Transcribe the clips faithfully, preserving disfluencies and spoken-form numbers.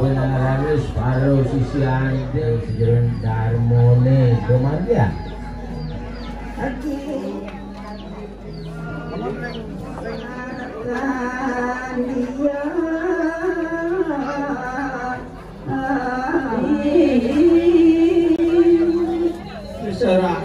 Ngarane separo sisian sejeron darmone, Komandya. Terserah.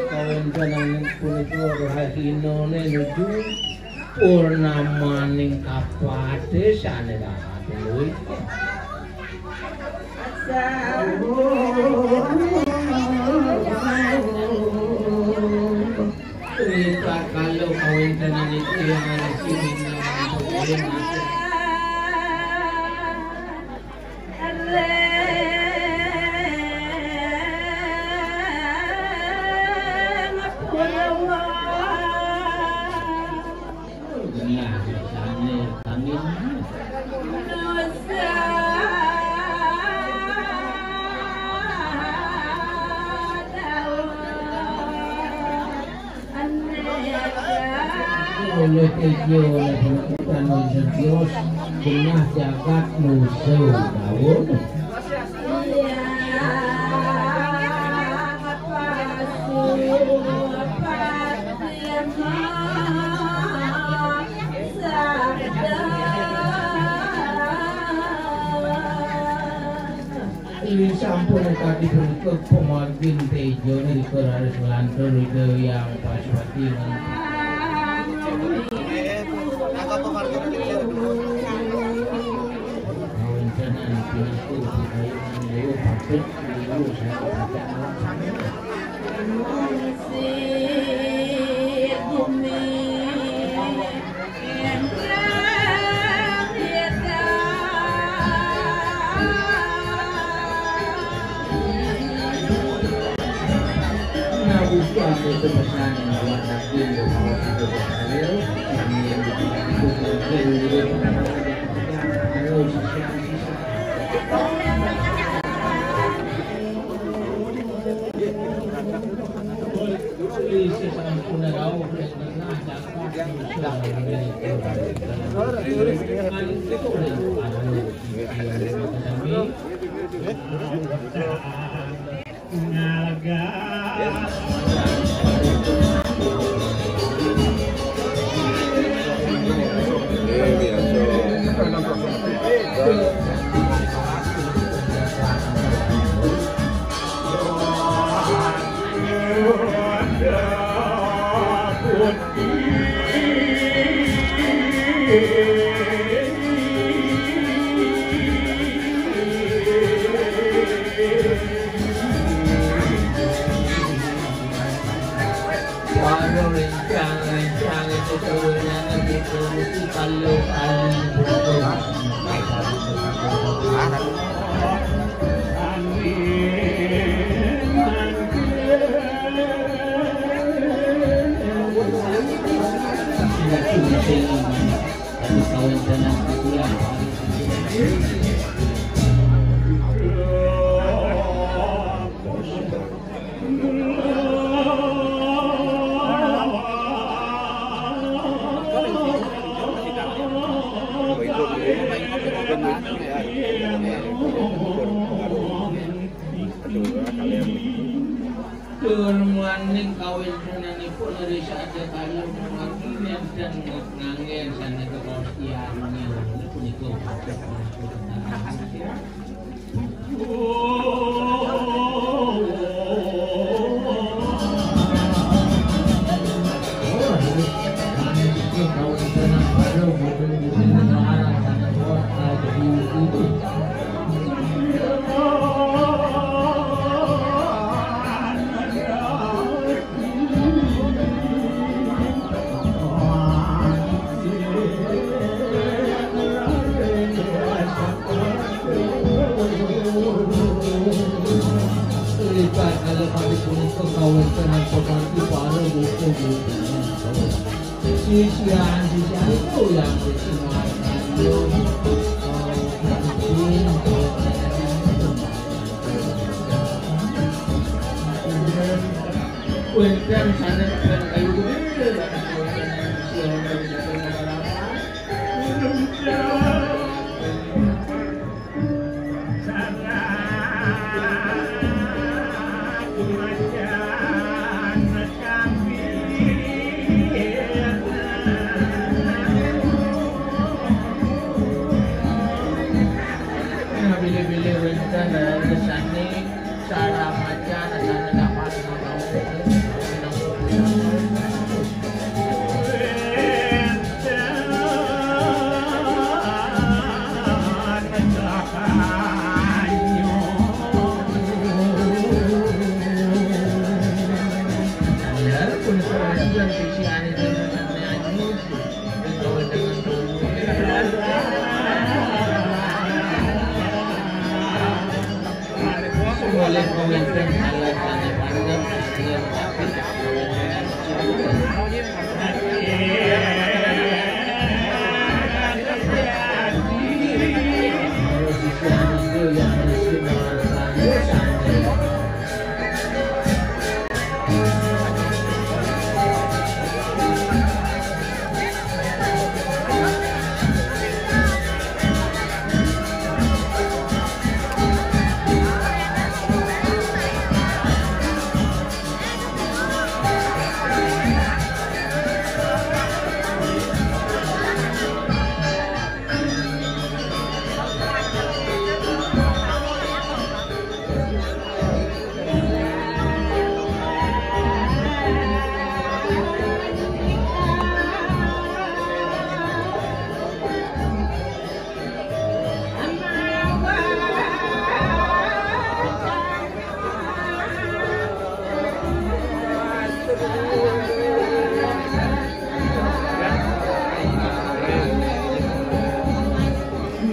Kawéntenan punika rahinane nuju purnamaning kapatih sane rahat luwih. Rikala kawéntenan iku yang resmi. Oleh tejo, oleh penutupan, oleh sedios, genah jagat musuh daun. Inggih sampun, kadi punika pamargin teja nika raris nglantur Ida Hyang Paspati. Kawéntenan pinaka pagayunan dewa patut. Para rencang-rencang itu kewenangan itu mesti kalau ahli hukum. Tidak bisa ini, tapi kawan tenang, aku yang paling Turmaning kawéntenanipun ri sajakala mangkin nénten nganggen sané kapastian punika. Ripat kalebet punika kawéntenan pemargi para buku-buku. Sisian-sisian itu yang disimpan. Wénten sanés ten kayu gedé, sanés wénten siang wénten sarapan. Nah, bilih-bilih wénten, eh, kesané. Salah macan, asalnya dapat lima tahun. Ya, pun seorang juga sisi aneh dan aneh aja. Oleh pemimpin alat tanda pandang.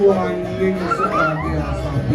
Wanging sebagai asap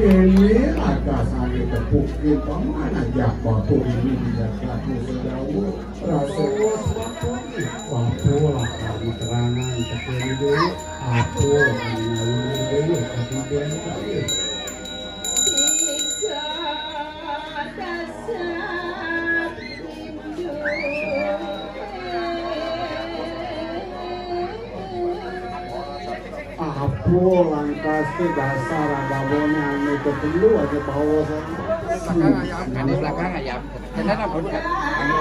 Kene lakasane tepuk ing paman ajak bapa ini dijak lagi sedawa. Rasa was bapa, bapa lakar diterangan tekene dulu. Apa ane nyalurne dulu katiben kaya. Apa langkase dasar agamané anu ketelu aja bawa sana. Anu belakang ayam. Bener apa enggak? Anu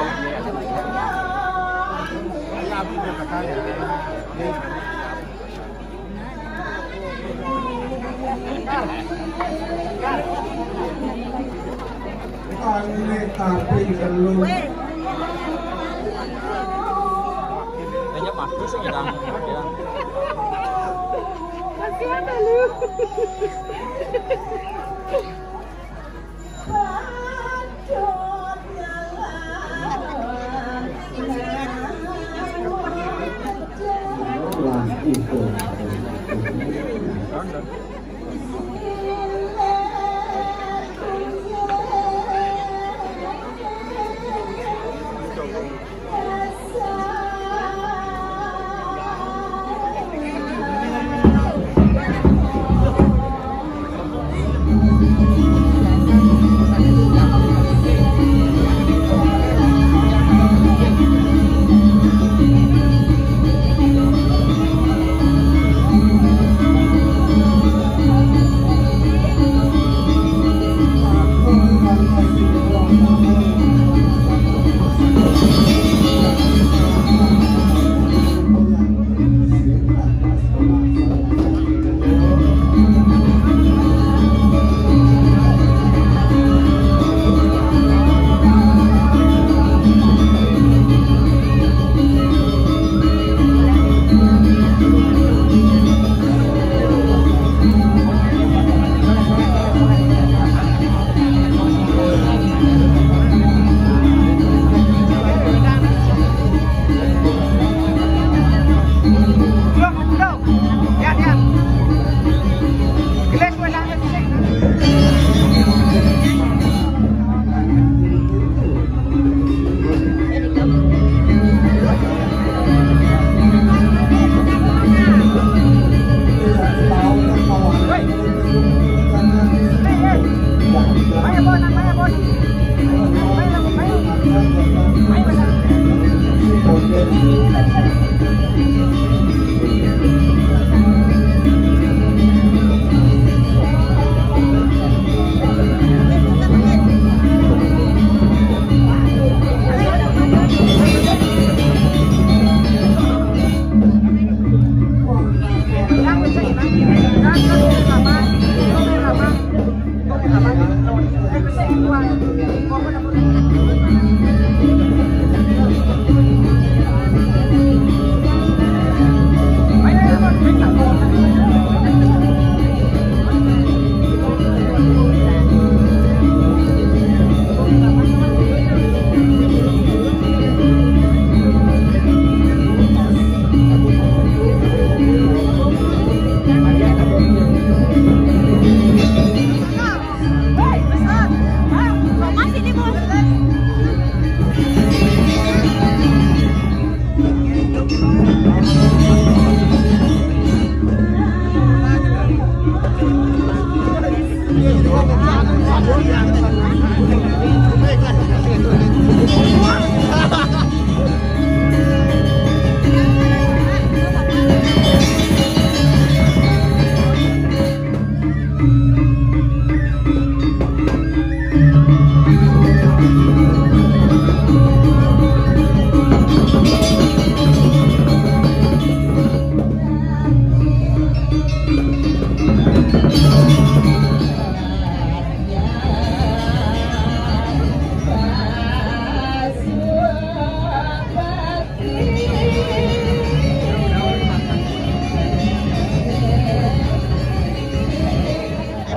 kaping telu. Banyak bagus ya. Kasihan lu.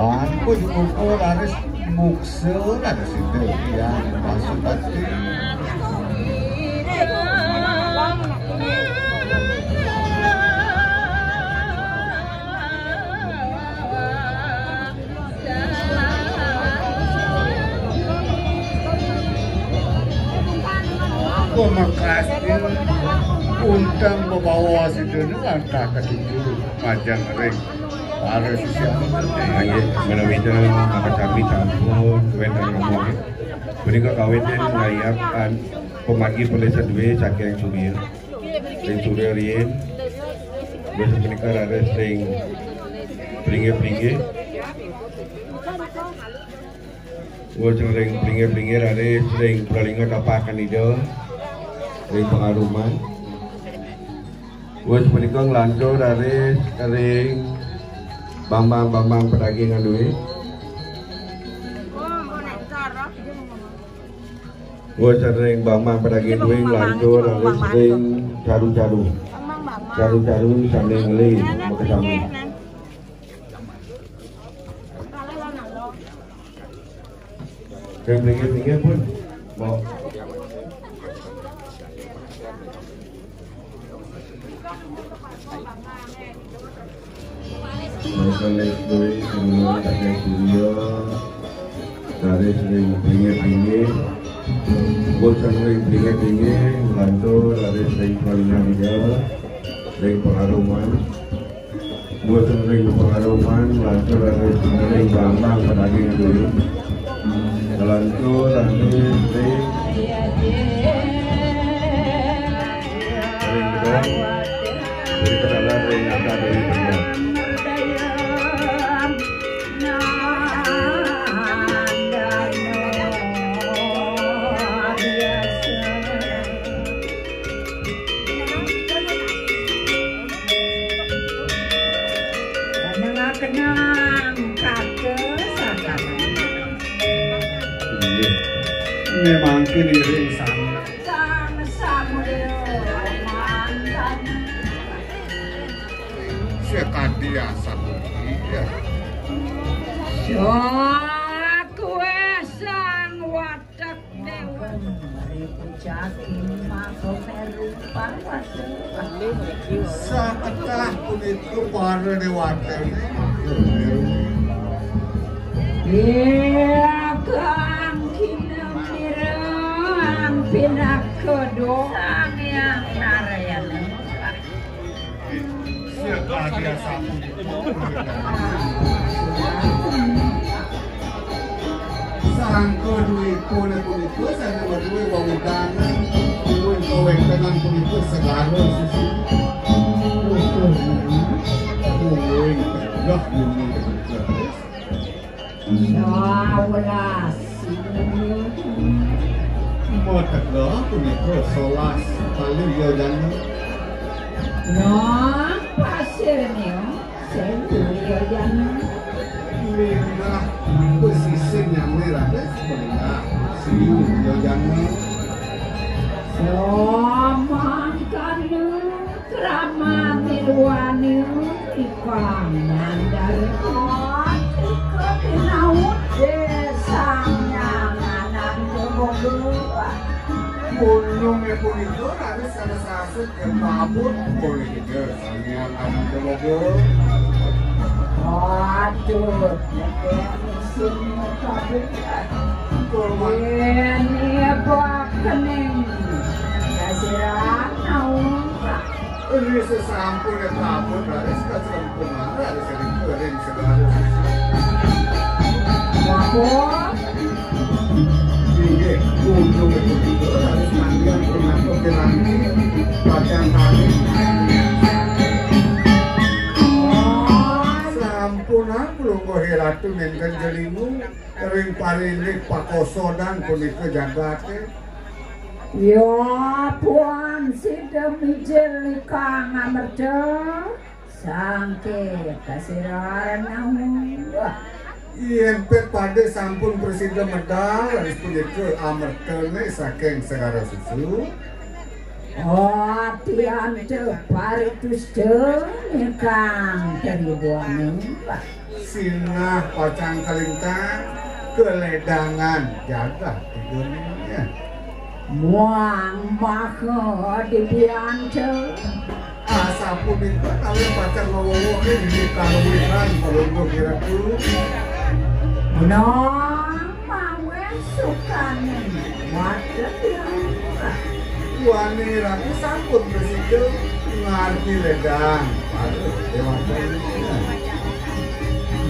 Ampun, mukul harus muksul ada situ. Ya, maksud pasti. Pemekas dia untang bebawa situ ni langkah ketujuh majang ring. Para sisya. Aye, menawi maka kami sampun wenten rombongan. Punika kawitin ngayap an pemagi pelih sadue saking Surya. Ring Surya riin. Wis punika raris ring pringgih-pringgih. Wis ring pringgih-pringgih raris ring Pralinga Tapakan Ida ring Pangaruman. Wis punika nglantur raris ring Bambang-bambang pedaging duit. Wis ring Bambang pedaging duit nglantur raris ring Caru-caru. Caru-caru sami ngelih makasami. Sing pinggir-pinggir pun. Mbok. Masalah duit semua tak ada kuliah. Dari sering pinggir-pinggir. Buat sering pinggir-pinggir, lantur dari sering palingan dia, sering pengaruman. Buat sering pengaruman, lantur dari sering bambang pedaging dulu. Lantur dari sering, sering kedua, sering kedua, sering ada dari kedua. Kenang-kenang kata saudara. Iya. Memang kini ring sana. Sang Samuel mantan. Sekadi asap iya. Sakue sang watek dewa. Mari pujakin maka meru parwasa. Saketah punika para dewatene. Iya, kang kinamira pinaka doa Sang Hyang Narayana. Sangka duwipun punika sane maduwe wewedanan, duwe kawentenan punika segara sisi. Mungguing tegah bumi tegah. Sawelas. Matega punika solas kali ya jana. Nah, pasir nia, sendu ya jana. Minggah pesisir nyamai raga sebelah siu ya jana. Samangkana. Krama nirwane ikang mandar. Ika pinaut desang nyanganan kebogo. Gunung punika raris salah sasut kemabut punika samian anak kebogo. Waduh, nenek musuhnya kabeh. Ini apa kening? Kasihan naung. Ri sesampun kabut raris kasempungan raris ring kering segala. Wah, Lungguh Ratu nénten jelingu ring parindik pakosodan punika jagaté. Ya, puan sida mijil nikang amerta, sangké kasira namu. Yén pét pada sampun prasida medal, raris punika amertané saking segara susu. Atianta paritusta nikang tribuana. Sinah pacang kalintang kaledangan jagat tiga dunia. Muang maha dibianta. Asapunika kalih pacang ngwewehin di kaluwihan Palungguh Ratu. Menang maweh sukaning wadah. Wani Ratu sampun prasida ngardi ledang para déwata.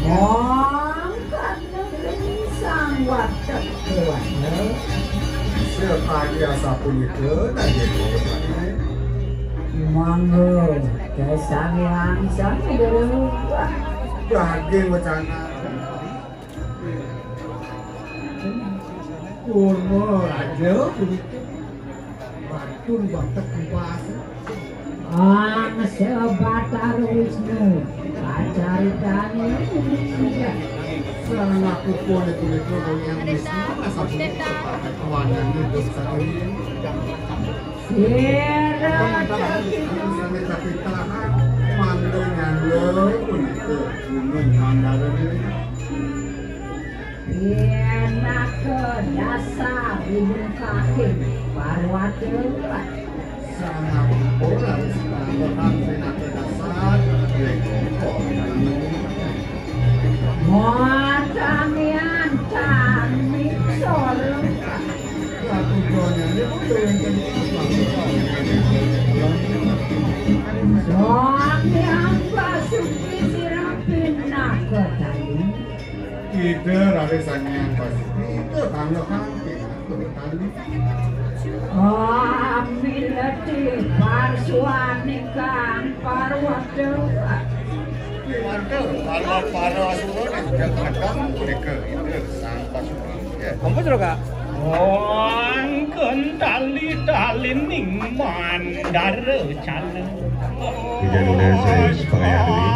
Mangkana sang wadah déwata. Sakadi asapunika daging kaulane. Mangga, Sang Hyang Sang Dewa. Daging wacana. Kurma raja punika. Batun batek kupas. Angsa Batara Wisnu, pacaritane punika. Sang Nakupone punika Sang Hyang Wisnu, asapunika kawanane dosa. Sira Sami kapitahan, mangga nyangga punika gunung Mandara. Pinaka dasar ibun kaking Parwata. Sanapun harus tambahan pinaka dasar, lengkong. Matamian tami soro. Ratu Brahmana pun wénten. Sang Hyang Basuki sira pinaka tali. Ida raris Sang Hyang Basuki, ida kanggo kanthi tali. Amilati parsuaning kang Parwata. Parwata, para, para asura ning jagad punika ida Sang Basuki. Ya. Ampun, Sura, Kak. Wangken tali-talining Mandara Cala. Ida nunas ring pangayah duit.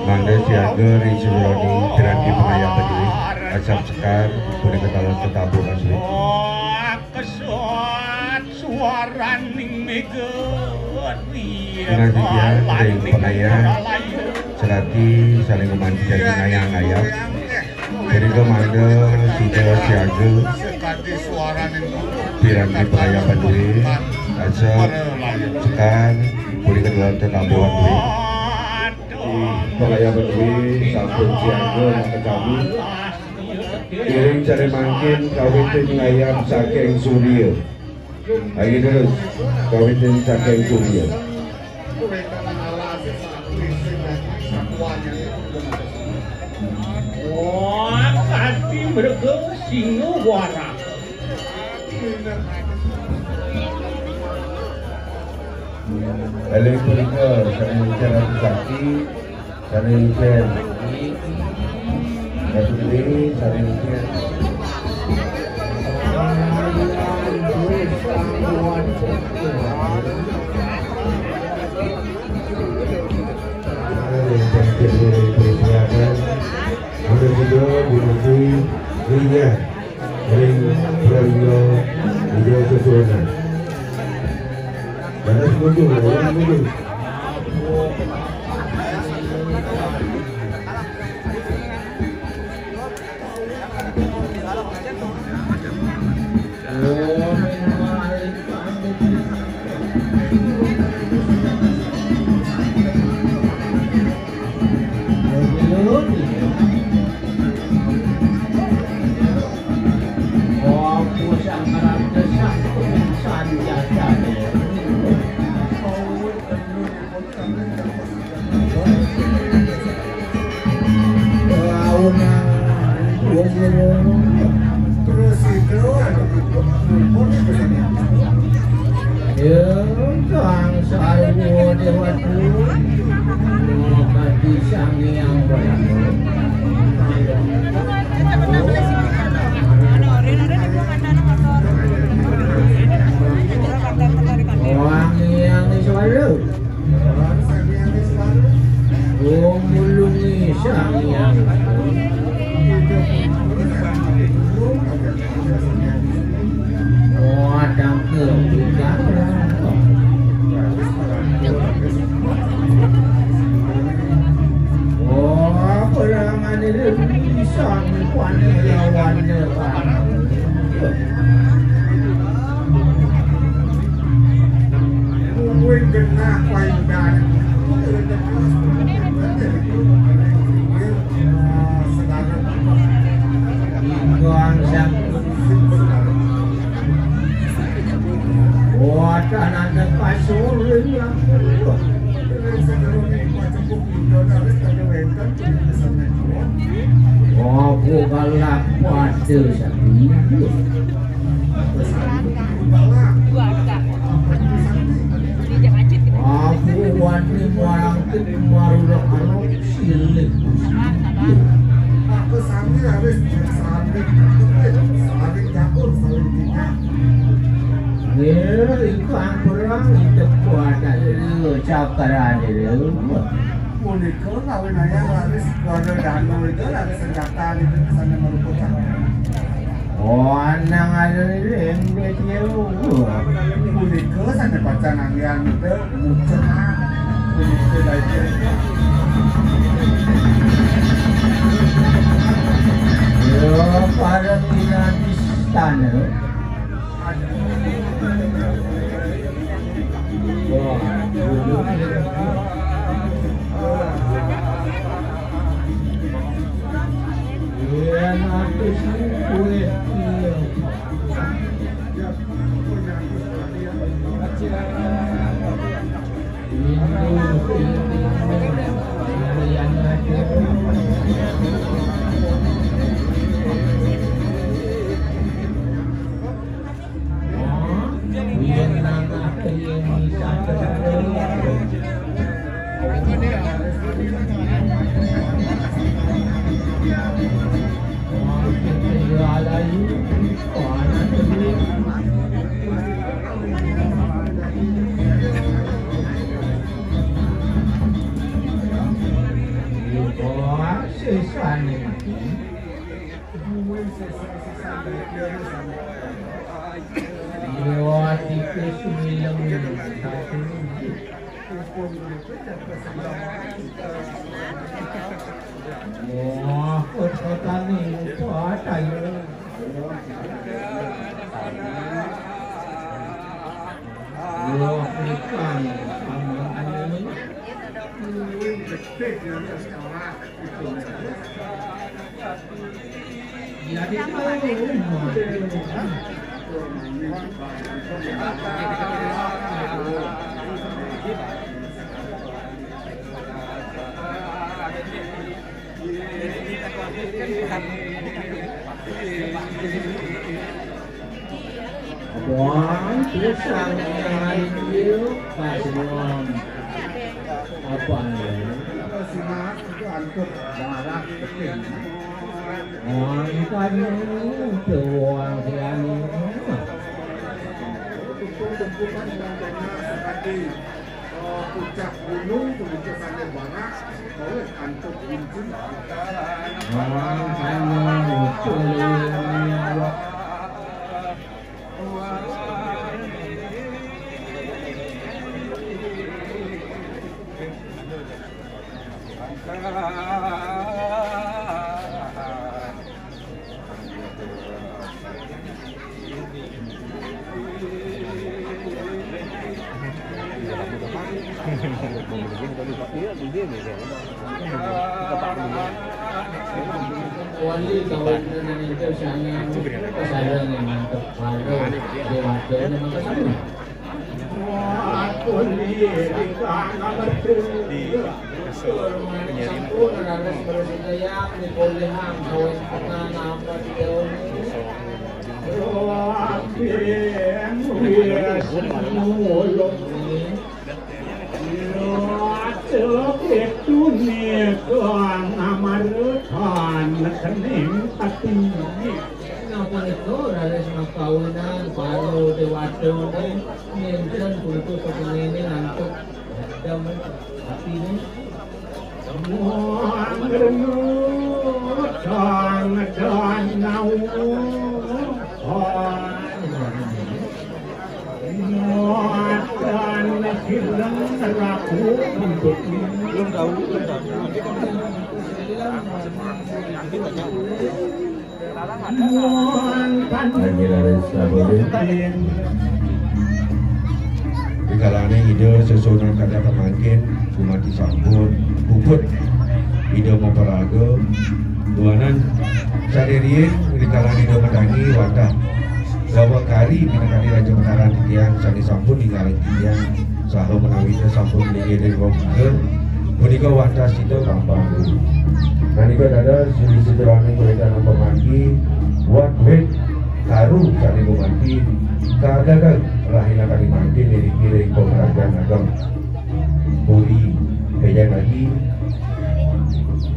Mangda siaga ring seluruh piranti pangayah duit. Asap sekar, punika taler tetabuh asli. Kesat suaraning mega. Nunas titiang ring pangayah. Serati saling gumanti janji ngayah-ngayah. Punika mangda sida siaga piranti pangayah duit, asap sekar, punika taler tetabuh duit. Pangayah duit sampun siaga makasami. Iring sane mangkin kawitin ngayab saking surya. Ayo terus, kawitin saking surya. Wah, kati mrega singa warang. Kalih punika sané ngincén Ratu Sakti, sané ngincén Ratu Dwi, sané ngincén. Ada juga Bu Menteri Ringan. Ring Prawiya Ida Keturunan. Banes mundur, banes mundur. Ya, Sang Sarwa Dewata, Kadi Sang Hyang Bala. Wah, dangke juga. Oh, perangan ini bisa ngupani lawan depan. Kuwi genah paindahan. Ingkang sang. Wah, tanah depan sulit lah. Aku kalah pada satu. Aku wani marangkit marulak anu silih. Aku sami harus saling saling campur, saling tinggal. Nggih, ingkang perang itu kuatan lho, cakarane lho. Punika kawinannya laris kuada dano itu laris senjata itu sana merupakan. Oh, anang ada ring dia dia. Punika sana pacan anggian itu muncul. Punika baik. Yo, para pinantis tanah. Sesane mati. Lewat itu sembilan. Wah, kotane lupa tayo. Wah, ikan sama anu. Buang pisang yang dia pas buang. Apa ya? Simak itu angkut darah kecil. Angkanya tuang siang. Tumpukan yang banyak sekali. Eh, puncak gunung, puncak sana barak, bawah antuk buncit. Angkanya tuang. Wali kawan itu sana, saya mantap, baru dewasa memang kesana. Aku lihat di tanah bertemu. Sampun, raos bersedaya, dipolihang, kawin tengah, napa didaun. Raden Wisnu. Raden itu nika namarutan kening pati. Napa nika, raos makawinan, para dewata, nenten punika sepenene ngantuk. Adam, atine. Belum tahu, belum tahu. Nanti kan Lagi dari Saburin. Di kalane ida sesuunan kada pamangkin, gumanti sampun puput ida maparaga. Duanan sane riin, di kalane ida madangi wantah bahwa kari pinakadi Raja Mataram titiang sane sampun ninggaling titiang saha menawi sampun linggih ring Rong Tiga, punika wantah sida gampang. Nalika dados sida sida rami kawéntenan pamargi, wit-wit karu sané gumanti, kaadagag rahina kalimantin iriki ring pamrajan ageng. Puri Pejanadi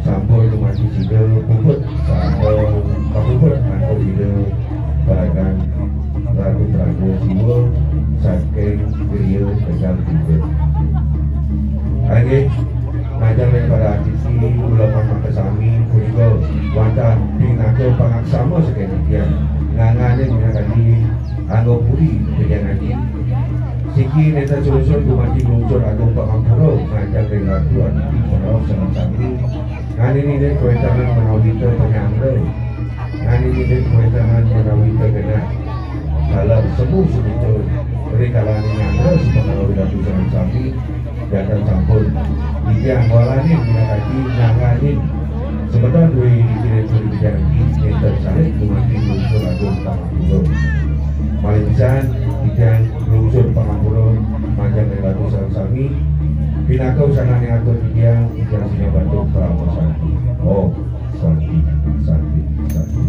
sampun gumanti sida puput saha kapuput antuk ida paragan Ratu Praja Siwa saking griya Tegal Tiga. Inggih, majeng ring para atiti, uleman makasami punika wantah pinaka pangaksama saking titiang ngangganin minakadi angga puri Pejanadi. Siki nénten sungsut gumanti nglungsur agung pangampura majeng ring Ratu Atiti Pangrauh sareng sami, nganinin kawéntenan menawi panyanggra. Nganinin kawéntenan menawi kagenah. Taler semu sumicur, rikalaning nyanggra semenawi ratu sareng sami, janten sampun. Titiang walanin minakadi nyangganin semeton duwé dikirim puri Pejanadi, nénten salit gumanti nglungsur agung pangampura. Malih pisan, titiang nglungsur pangampura majeng ring ratu sareng sami, pinaka wusananing atur titiang, titiang sinebut parama santi. Om. Santi, santi, santi.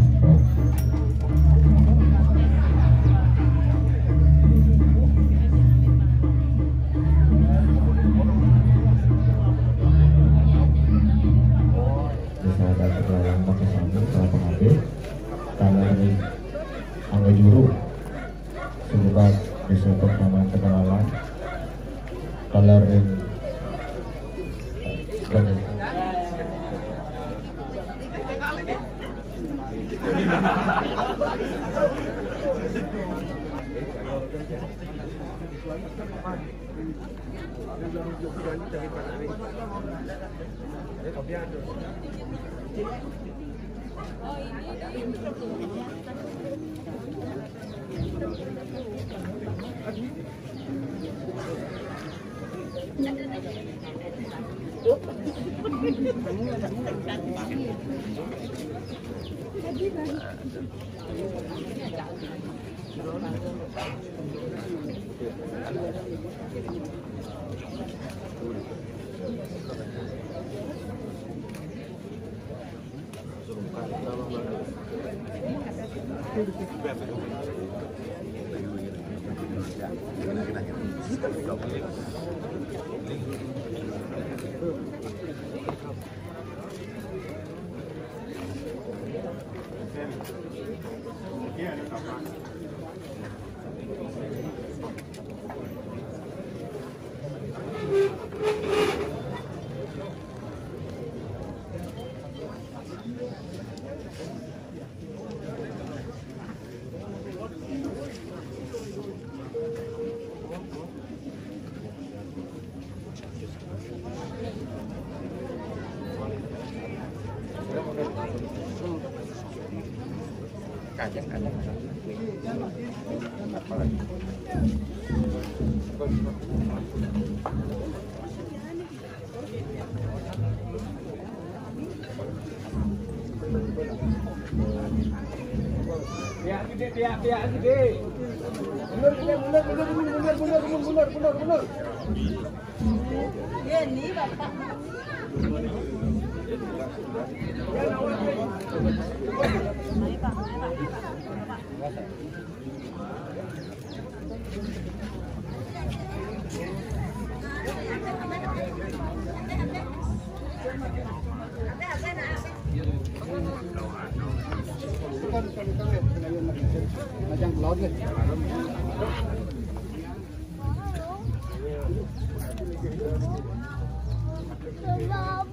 Desa Datu Kelayang Makasami, para pangabih, taler ring angga juru, Surubat Desa Pertama Tegalalang, taler ring Pihak gede, pihak, pihak gede. Mundur, mundur, mundur. Ini, Bapak. Ayo, Pak, ayo,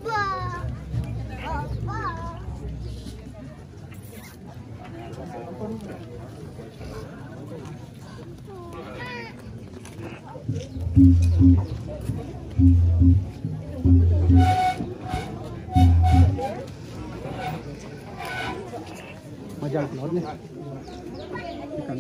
Pak. Majang laut nih. Ikan.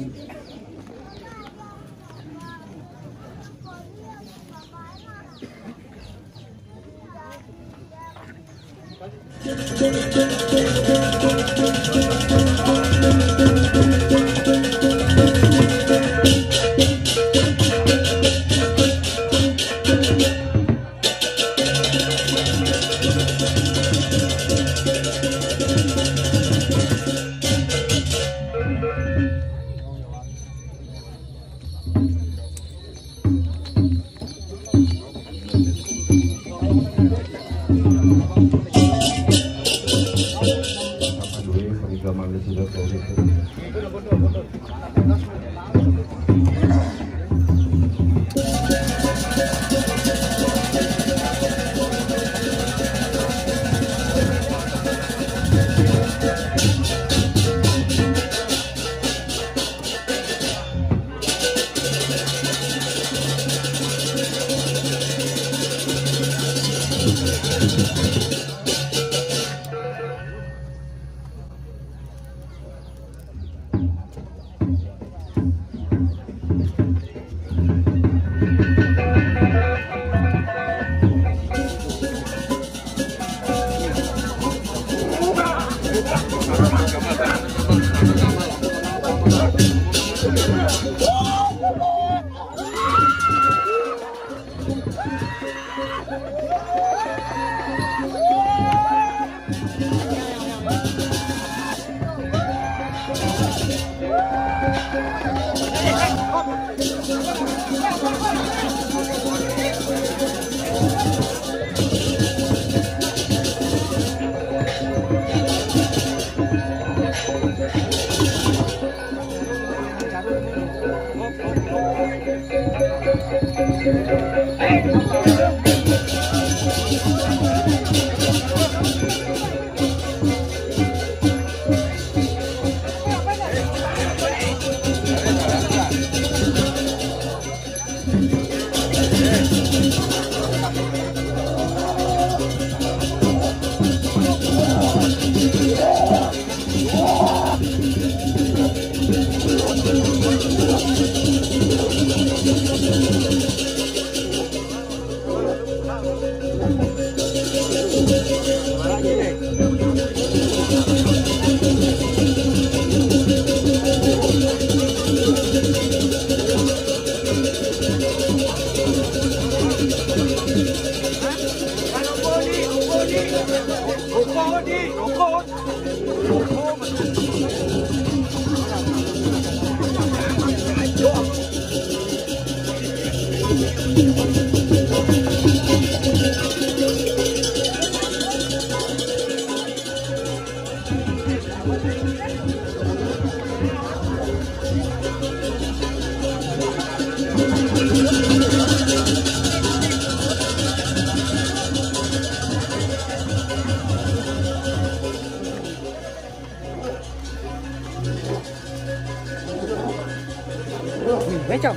Becong.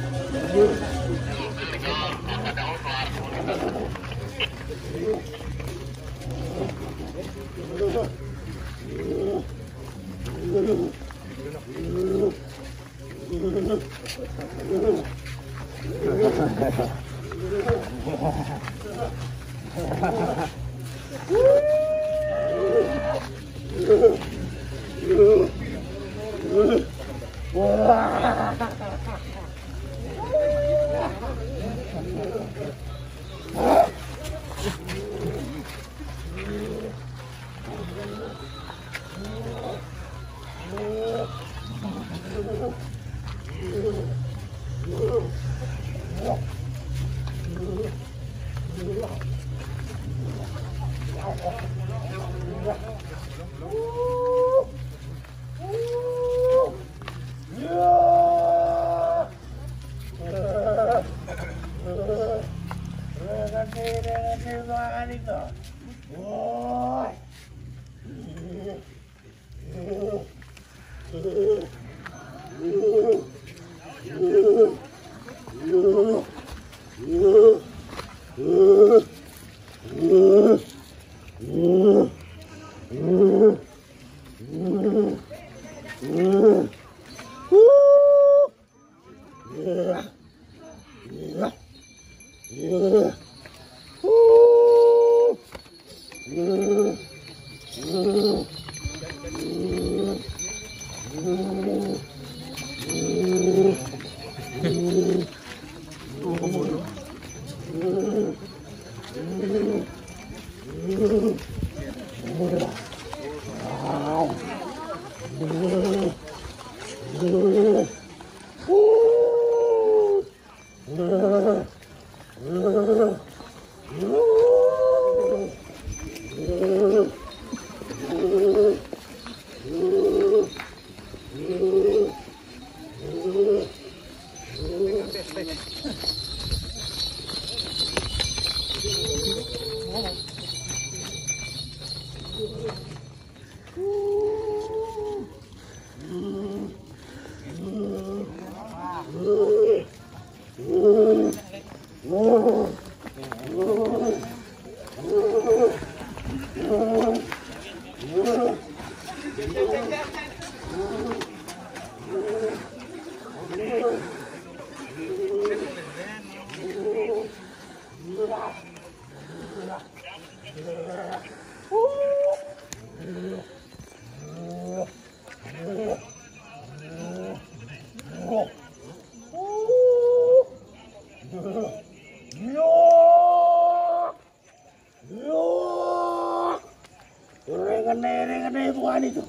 Rengene, rengene, bukan itu.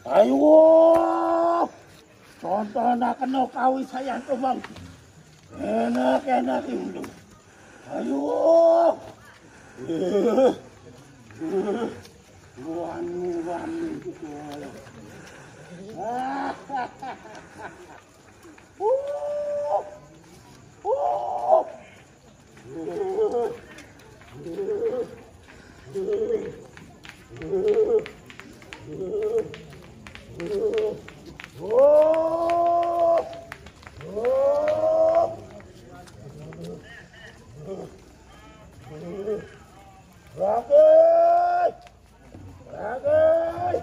Ayo. Contoh nak kena kawin sayang kembang. Enak, enak itu. Ayo. Wani, wani. Bagus. Bagus.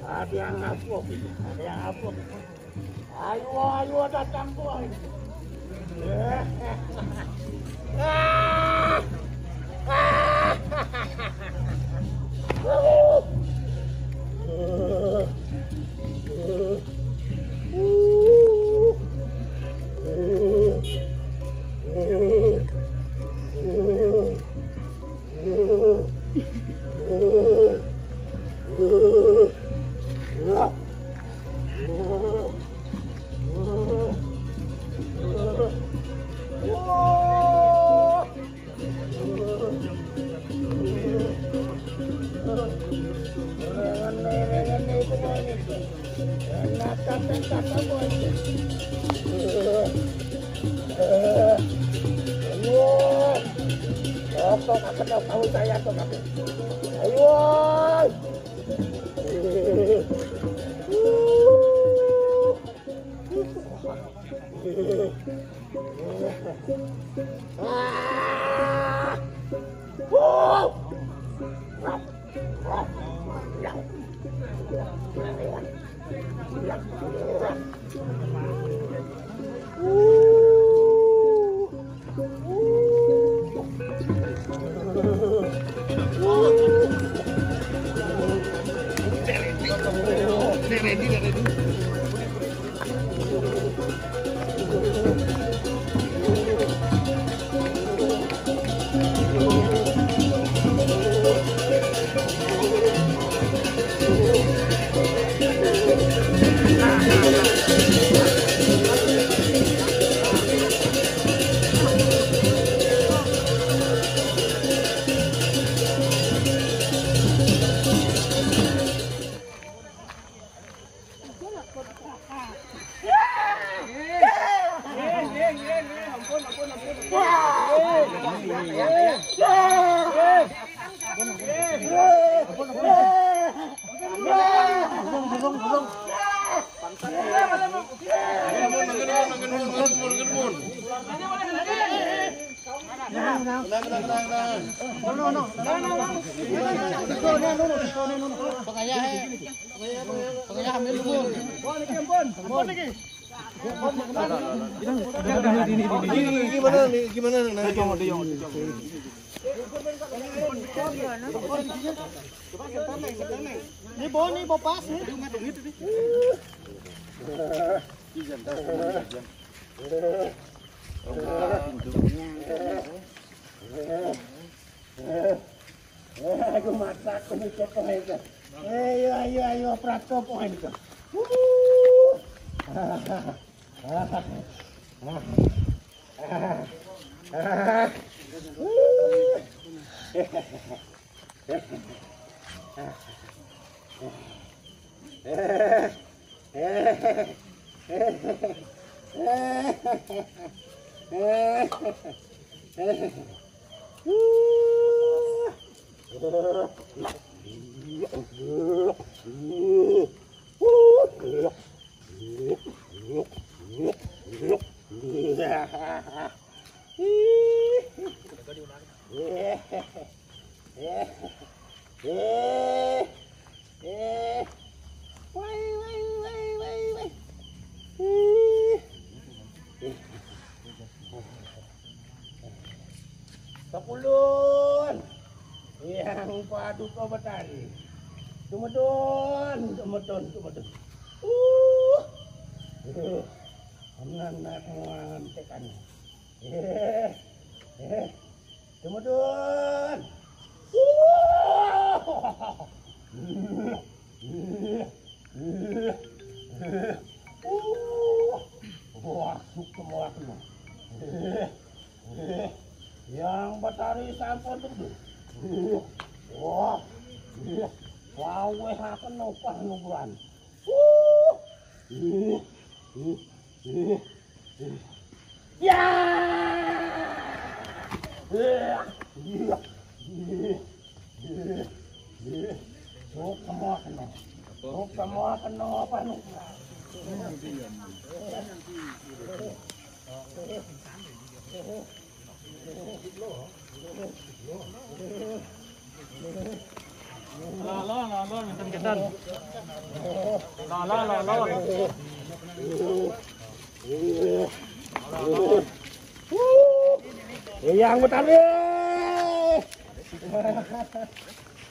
Ada yang ngapuk. Ada yang ngapuk. Ayo, ayo, datang, boy. Ayo. Gimana nih? Gimana nih? Ini bo, ini bo pas nih. Aku masak ini coba itu. Ayo, ayo, ayo, prat coba itu. Pakulun. Yang padu kau batari. Tumedun, tumedun, tumedun. Uh. Uh. Aman nak tekan. Eh. Eh. Tumedun. Uh. Wah, suk semua kena. Yang batari sampun tuh. Wah, wah, aku nopah nuburan. Ya. Suk semua kena. Suk semua kena apa nih? Lalo, lalo, minta kesan. Lalo, lalo. Yang Betari.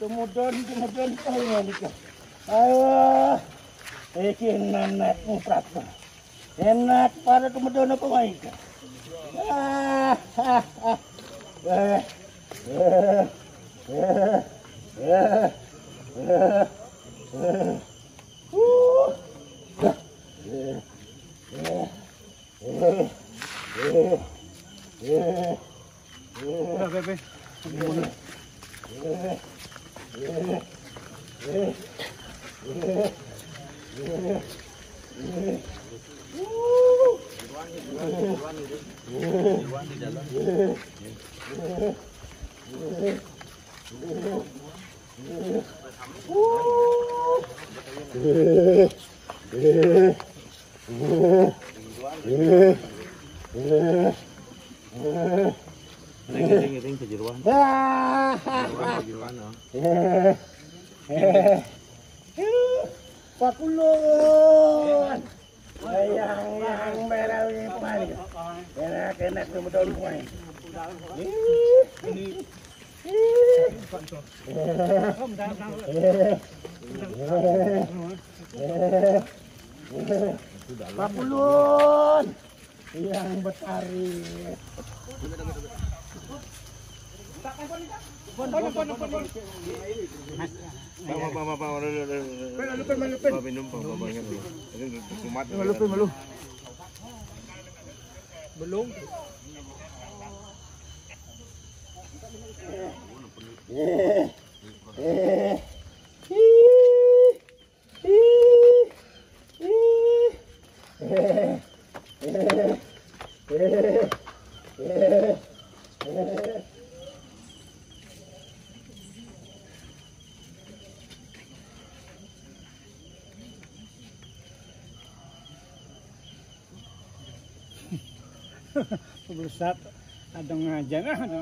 Tumudon, tumudon, ayo, ayo. Iki nenekmu, Pratu. Enak pada tumedon apa wae iki? Ah, ah, ah. Eh, eh, eh, eh, eh, eh. Uh. Eh, eh, eh, eh. Udah, Bebe. Ring, ring, ring, kejeruan. Kejeruan, kejeruan, oh. Pakulun. Yang, yang merah ini pemain. Enak, enak tuh betul pemain. Ini. Pakulun. Yang Betari. Apa, apa, apa, apa, apa? Pak, Pak, Pak, Pak, malu, malu, malu, malu. Pak, minum, Pak, Pak, Pak, ingat, Pak. Ini kumat. Malu, malu. Belum. Eh, eh, eh. Belum sat, ada ngajar, ah, ada.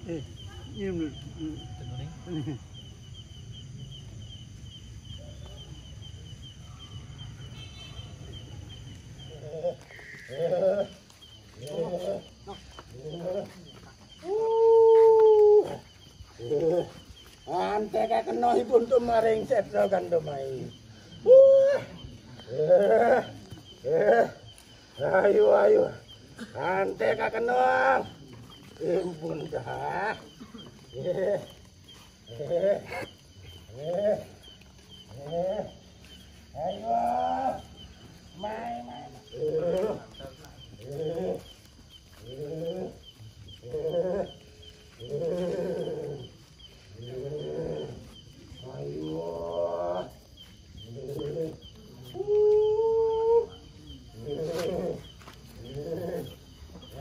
Eh, Antek kakenohipun tumaring Setra Gandamai. Wah. Eh, eh. Ayo, ayo. Antek kakenoh. Impun dah. Eh, eh, eh, eh. Ayo. Mai, mai, mai.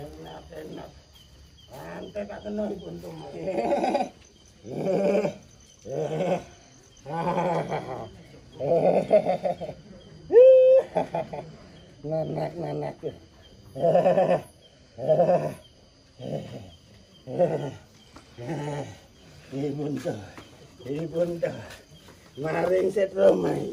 Enak, enak. Santai, Pak Keno, ibu untung. Nanak, nanak. Ibun to. Ibun to. Maring Setra Mai.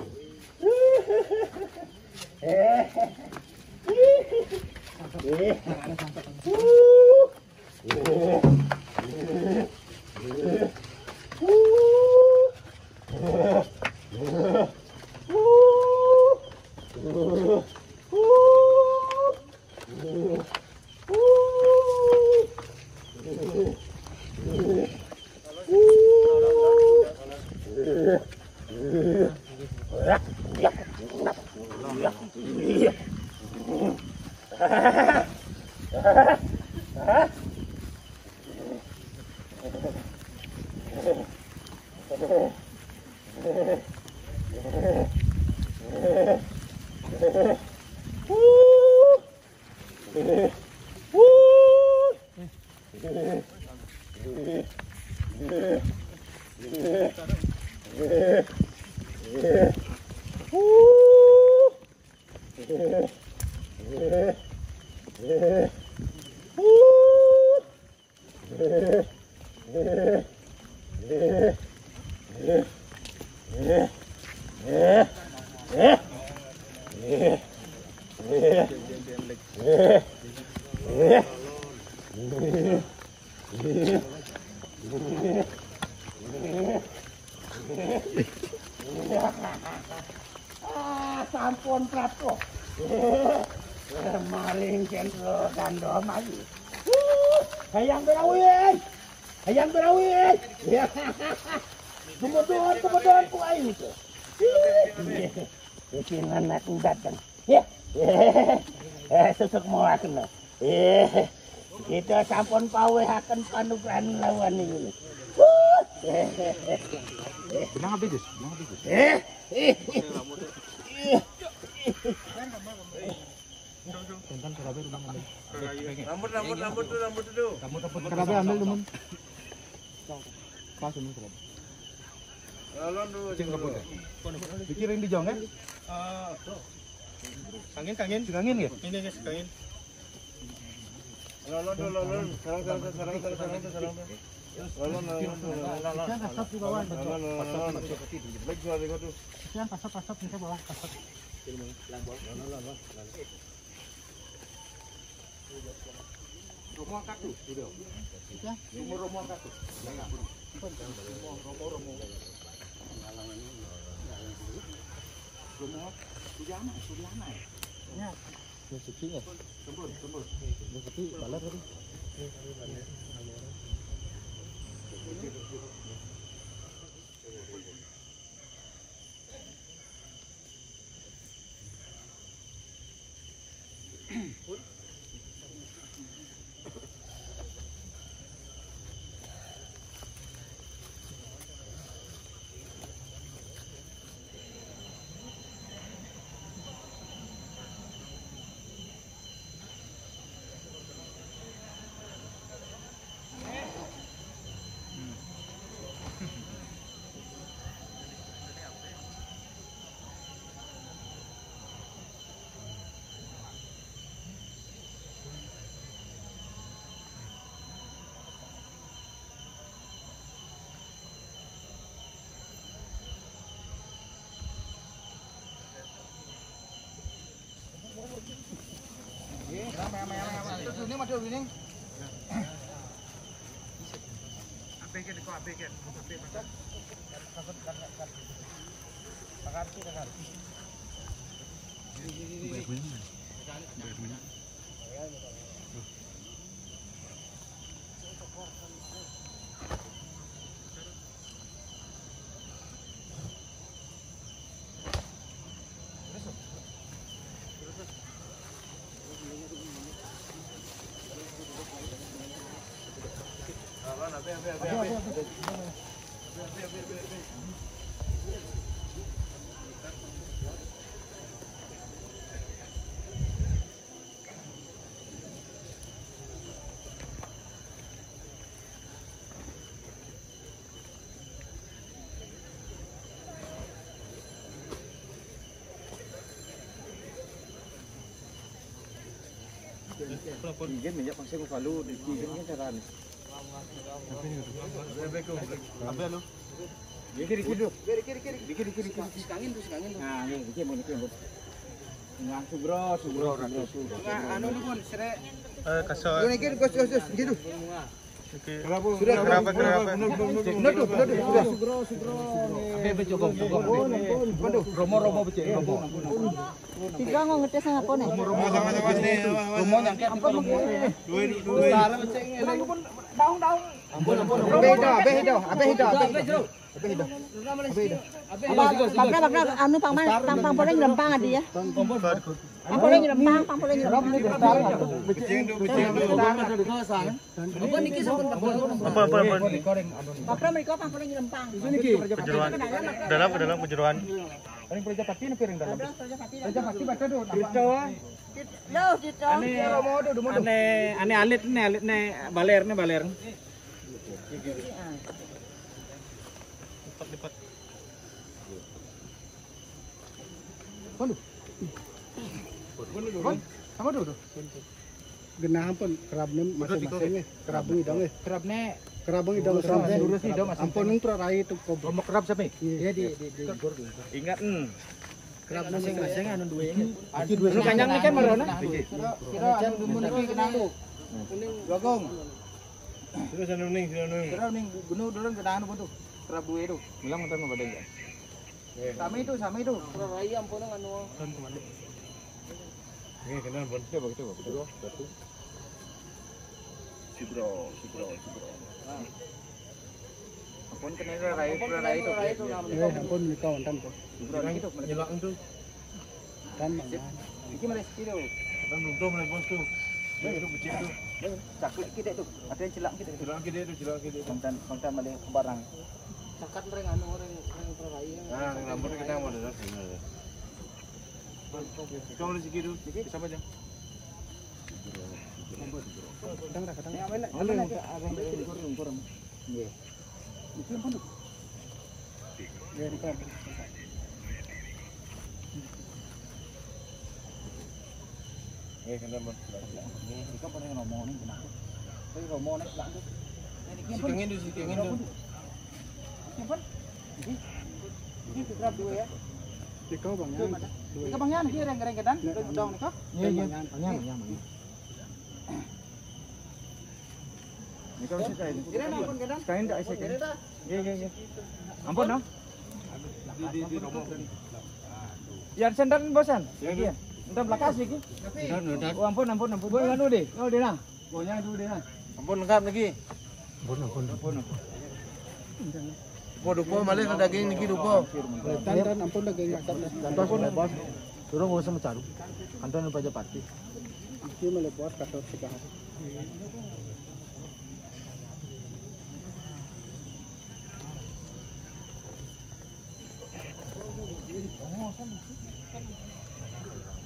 Ah, sampun prapto. Maring Kendro Gandom lagi. Hayang Berawi. Hayang Berawi. Gumedon, gumedon ku aing to. Iki anak dateng. Ya. Eh, susuk mau aku no. Eh, kita sampun pawehaken panugrahan lawan ini. Benang apa, Gus? Benang apa, Gus? Eh, eh, eh. Rambut, rambut, rambut tuh, rambut tuh. Rambut, rambut. Kenapa ambil, teman? Pas ini, kenapa? Lalu tuh, cing rambut ya? Pikirin di jong, kan? Kangin, kangin. Kangin ya? Ini, guys, kangin. Lalu tuh, lalu. Sarang, sarang, sarang, sarang, sarang, sarang. Lalu, lalu, lalu, lalu. Jangan kasar di bawah. Lalu, lalu, lalu. Baik, suara dengar tuh. Jangan kasar, kasar, minta bawah, kasar. Romo angkat tuh, udah. Romo, Romo angkat tuh. Romo, Romo, Romo. Romo, Sujana, Sujana ya? Ya. Rezeki ya? Sembur, sembur. Rezeki balar tadi. Izin minyak pasir Palu, izin kan cara ni. Apa lu? Dikit, dikit, dulu. Dikit, dikit, dikit, dikit. Sikangin tu, sikangin tu. Nah, ni, dikit, dikit, dikit. Nah, subro, subro, subro, subro. Nah, anu tu pun, sere. Eh, kasar. Dulu ni, dikit, gus, gus, gus, gitu. Oke. Kenapa? Sudah, kenapa, kenapa, kenapa? Benar tu, benar tu, sudah. Subro, subro. Abe, abe, cukup, cukup. Ampun, ampun. Ampun tu. Romo, romo, becek, romo. Tiga ngau ngetes apa ni? Awas, awas, awas ni. Awas, awas. Rumah nyangkut. Ampun, ampun. Dua, dua, dua. Daun, daun. Ampun, ampun. Abe dah, abe dah, abe dah, abe dah. Abe dah. Abe dah. Apa, apa, apa, anu, pang, pang, pang, pang, paling lempang adi ya. Pang, paling lempang, pang, paling lempang. Becing tu, becing tu. Apa, apa, apa? Makro mereka pang, paling lempang. Kejeroan. Dalam, ke dalam kejeroan. Paling Prajapati ni piring dalam. Prajapati baca tu. Cerita, ah. Lo, cerita. Ane, ane alit ni, alit ni, baler ni, baler. Lipat, lipat. Waduh. Waduh, sama tu, tu. Genah ampun, kerab ni masing-masing ni. Kerab ni dong ni. Kerab ni. Kerab ni dong. Kerab ni dulu sih, dong, masing-masing. Ampun, nung pernah rai tu, kau. Mau kerab siapa? Iya. Iya, di, di, di. Ingat, hmm. Kerab masing-masing anu dua ni. Anu kanyang ni kan marana? Kira, kira anu dumun lagi kena anu. Bagong. Sudah sana ning, sana ning. Kira ning gunu dulu kena anu tu. Kerab dua tu. Bilang mata mau pada ya. Sami tu, sami tu. Kerab rai ampun anu. Ni kena bonte begitu, begitu. Sugro, sugro, sugro. Ampun kena rai, rai tu. Eh, ampun, ni kawan tan tu. Sugro ni tu. Nyelak tu. Tan mana? Iki mana sikit tu? Tan belum tu, mana bos tu. Ni tu becik tu. Cakut sikit tu. Ada yang celak sikit tu. Celak sikit tu, celak sikit tu. Kontan, kontan balik barang. Cakat orang anu, orang, orang rai. Ah, rambut kita mau dah. Kau boleh sikit tu. Sikit. Siapa je? Kadang dah, kadang. Ni, aman, aman, aman. Nggih. Iki ampun. Ya, di kan. Eh, kena ampun. Ni, iki apa ni romo ni kena. Tapi romo ni lah tu. Ni, iki ampun. Sikangin tu, sikangin tu. Iki ampun. Iki. Iki kerab dua ya. Tiga bang ya. Tiga bang ya, ni reng-reng kedan, reng bedong ni kau. Iya, iya. Bang ya, bang ya, bang ya. Ini kan mesti kain. Kira ampun kedan. Kain tak isi kain. Iya, iya, iya. Ampun, no? Di, di, di romo kan. Yang sendal bosan? Iya, iya. Entah belakas lagi. Udah, udah. Oh, ampun, ampun, ampun. Boy, anu deh. Oh, deh nah. Boynya dulu deh nah. Ampun lengkap lagi. Ampun, ampun. Ampun, ampun. Dupo, dupo, malih daging niki dupo. Tan, tan, ampun daging makan. Tan, ampun, bos. Turun ngurus sama caru. Anton Prajapati. Iki malih buat kasut segar.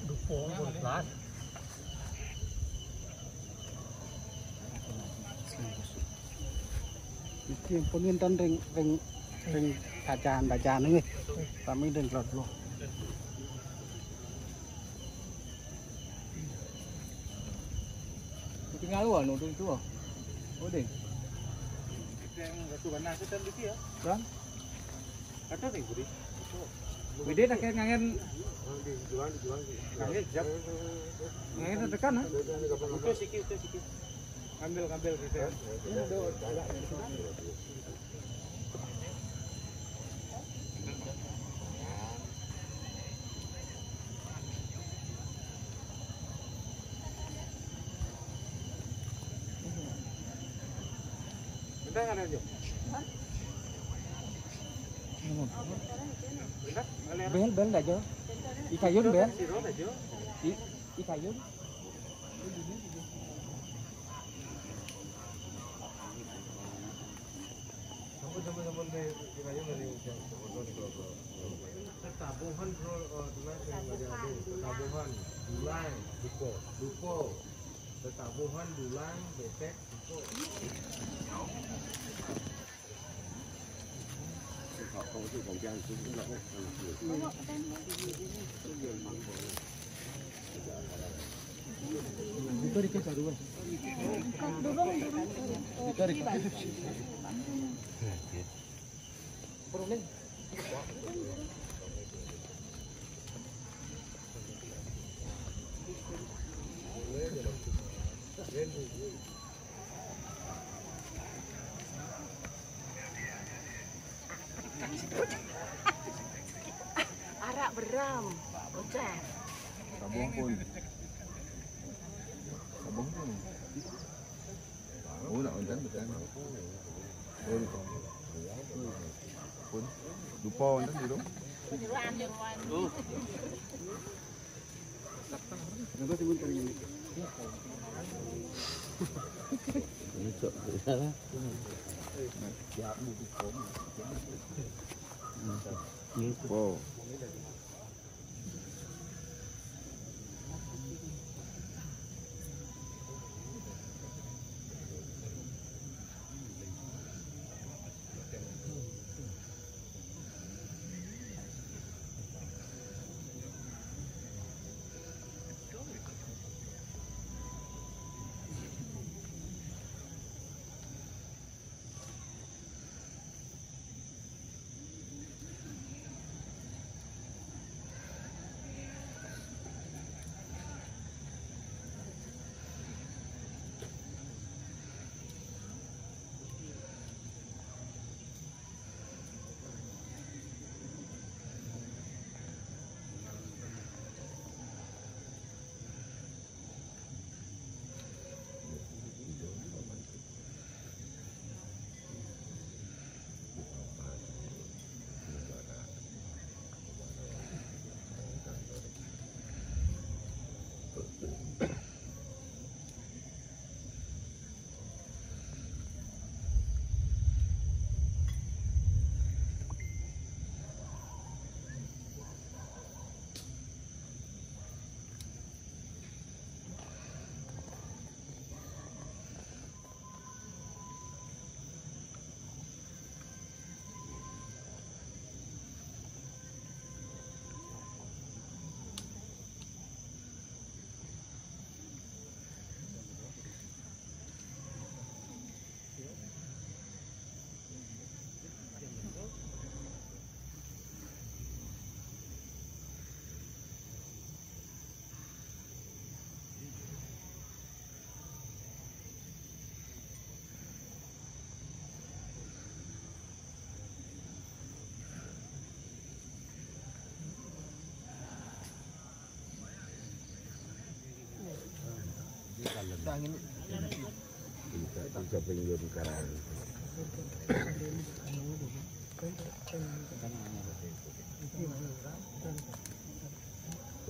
Dupo, ampun, kelas. Iki ampun wonten ring, ring, ring bacaan-bacaan nggih. Sami ring klot kula. Tinggal anu tu, tu. Oh, deh. Kita yang satu warna tu tadi ya. Kan? Kata ni, Budi. Gede tak kayak ngangen. Ngangen jap. Ngangen tekan, ha? Itu sikit, itu sikit. Ambil, ambil gitu. Bentar, ada aja. Bentar, ada. Bel, bel aja. Ikayun, bel. Siro aja. I, ikayun. Tetabuhan, bro, eh, gimana sih, Mas Ade? Tetabuhan, dulang, dupo, dupo. Tetabuhan, dulang, betek, dupo. Arak beram. Pecah. Sabong pun. Sabong pun. Oh, nak ontan betul. Oh, lupa. Pun. Lupa ontan dulu. Wow.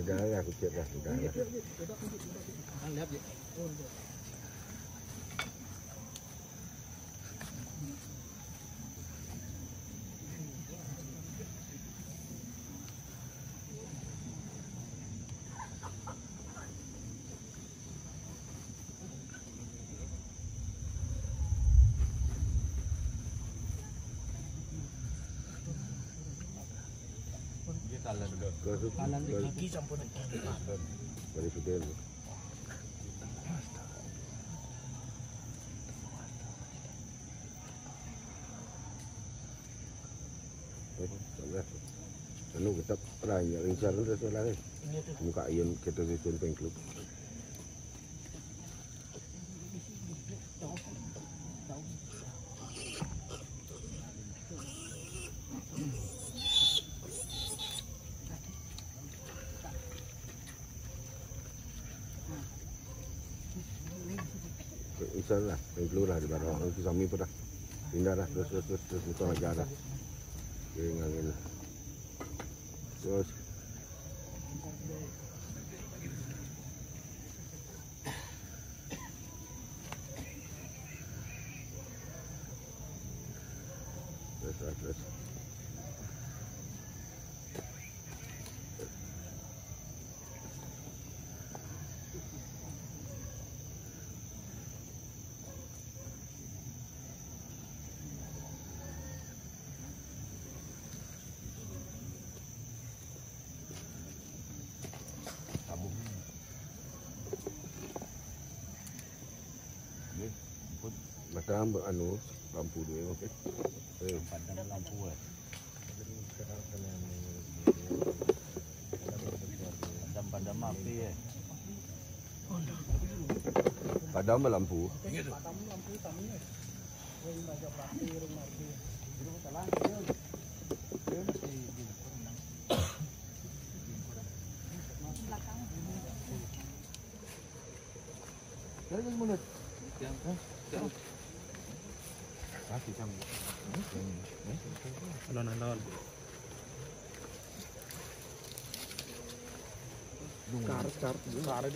Jangan aku cek dah, jangan. Talan gigi sampun. Dari gede lho. Eh, sangat. Anu, kita perang ya, incaran terus lah, eh. Muka ian kita susun pen klub. Incaran lah, pen klub lah di bawah. Nanti sami pada pindah dah, terus, terus, terus, terus, bukan lagi ada. Oke, ngangin. Terus. Terus, terus, terus. Kamu. Ini pun mata anu, lampu dulu, oke. Eh. Padam lampu, eh. Padam, padam api, eh. Padam lampu. Alon-alon. Karet, karet. Karet.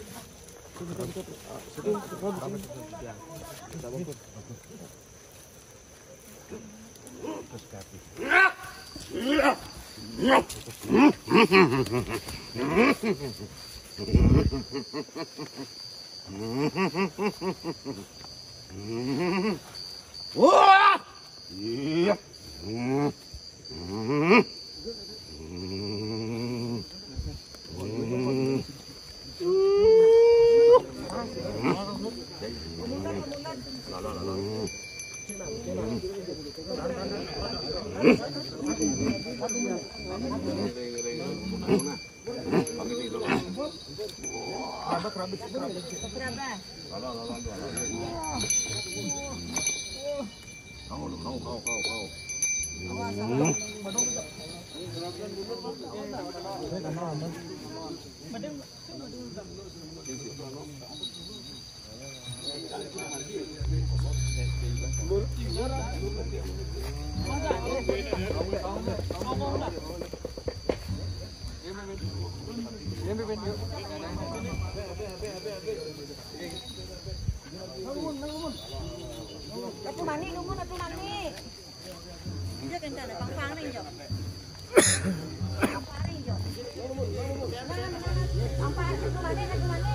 Atu mani, nunggu atu mani. Dia kan tak ada pang-pang ni, Jo. Pang-pang ni, Jo. Pang-pang, atu mani, atu mani.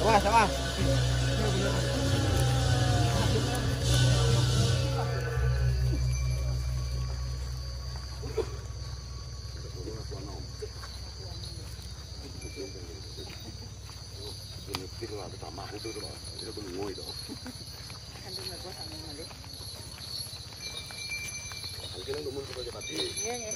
Sabar, sabar. Iya, iya.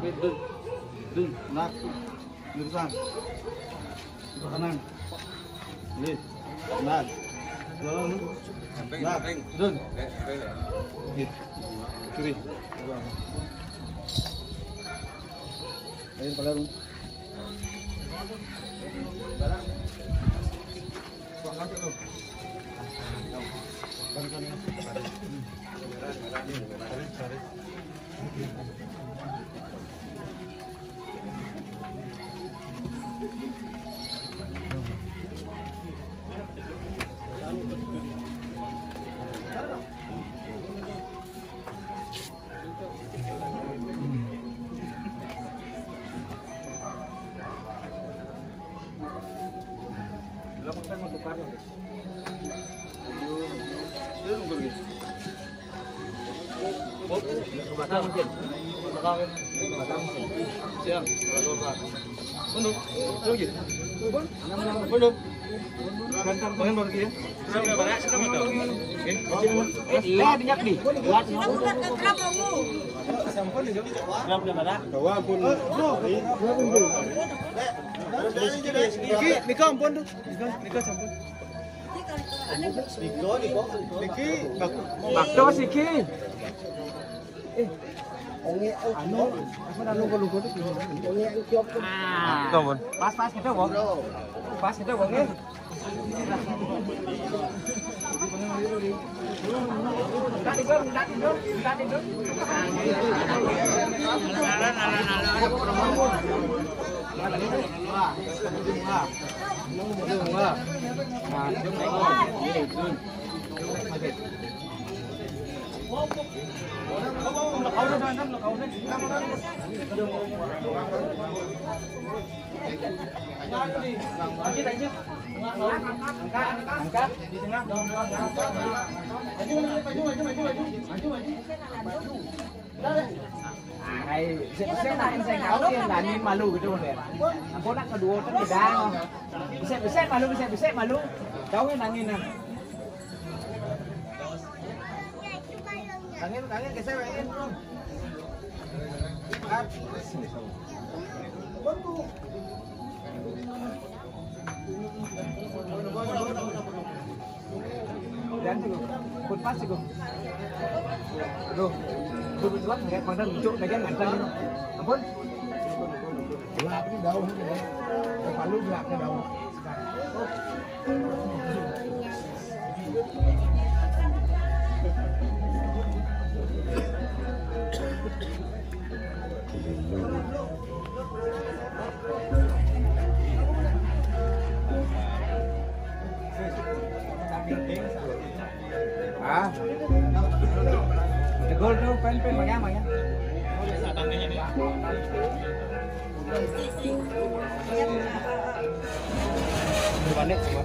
Dun, dun, dun, nak. Lurus kanan. Nih. Nah. Jalan. Nah. Turun. Nih. Kiri. Ayo, kalau Niki, niki ampun tuh. Niki, niki sampun. Niki, baktos iki. Eh, anu, apa namanya, lupa, lupa tuh. Ah. Pas, pas gitu, Bang. Pas gitu, Bang, ya. Ai, bisa, bisa nangin saya kawin, nangin malu gitu deh. Ampun, nak kedua tuh tidak. Bisa, bisa malu, bisa, bisa malu. Kawin nangin nah. Angin, angin, geser, angin, bro. Cut. Dan dulu. Pas iku. Aduh. Kebetulan ngeliat pada lucu, megang ganteng. Ampun. Gelap ini daun ini ya. Palu gelapnya daun. Ah. Tegol tu pen pen mangga mangga. Balik semua.